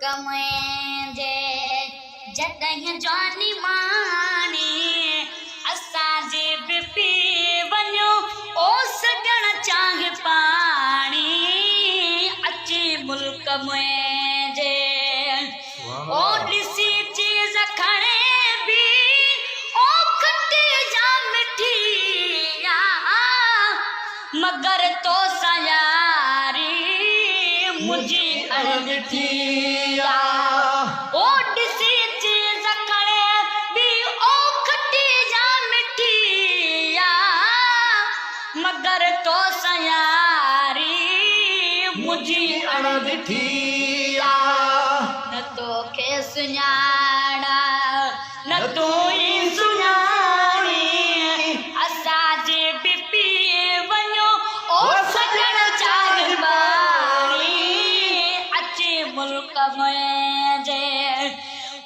ملڪ منهنجي، جڏهن جواني ماڻي، اسان جي به پي وڃو او سڄڻ چانهه پاڻي، اچي ملڪ منهنجي، او ڏسي چيز کڻي به او کٽي يا مٺي آ، مگر توسان ياري منهنجي اڻ ڏٺي آ. او ڏسي چيز کڻي به او کٽي يا مٺي آ، مگر توسان ياري منهنجي اڻ ڏٺي آ. نه توکي سڃاڻان نه تون ئي سڃاڻين، اسان جي به پي وڃو او سڄڻ چانهه پاڻي، اچي ملڪ منهنجي،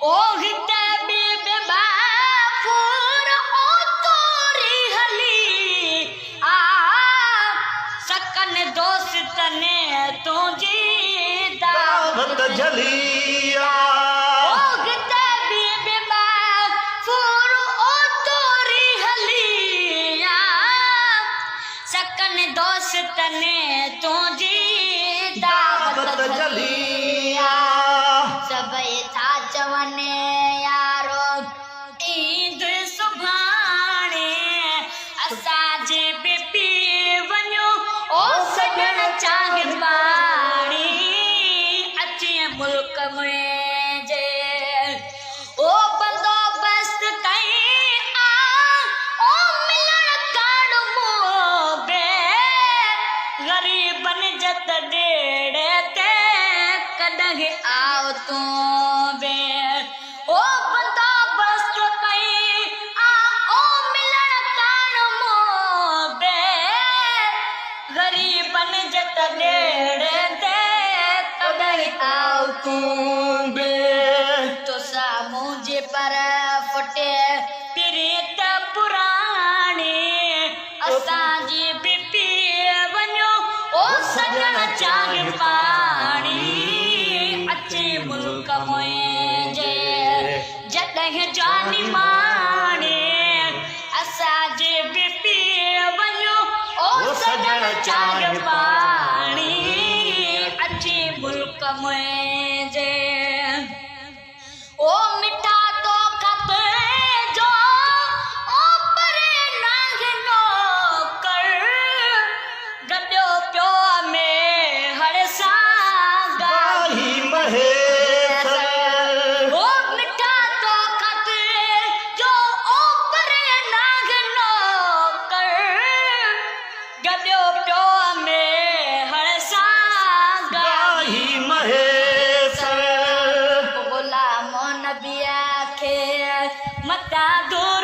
او هت به بي ٻاڦور او توري هلي آ، سڪن دوستن تنهنجي دعوت جهلي آ. او هت به بي ٻاڦور او توري هلي آ، سڪن دوستن تنهنجي دعوت جهلي آ. سڀئي ٿا چون يارو عيد سڀاڻي، اسان جي به پي وڃو او سڄڻ چانهه پاڻي، اچي ملڪ منهنجي، او بندوبست ڪئي آ او ملڻ ڪاڻ مون بي، غريبن جت ڏيڙي تي ڪڏهن آء تون بي، او بندوبست ڪئي آ او ملڻ ڪاڻ مون بي، غريبن جت ڏيڙي تي ڪڏهن آء تون بي. توسان منهنجي پر ڦٽي پريت پراڻي، اسان جي به پي وڃو او سڄڻ چانهه پاڻي، اچي ملڪ منهنجي، جڏهن جواني ماڻي، اسان جي به پي وڃو او سڄڻ چانهه پاڻي، اچي ملڪ منهنجي، او مٺا تو کپي جو او پري نانگ نوڪر، گڏيو پيو ميهڙ سان گاهي مهيسر. او مٺا تو کپي جو او پري نانگ نوڪر، گڏيو پيو ميهڙ سان گاهي مهيسر. غلام نبيء کي متان دور.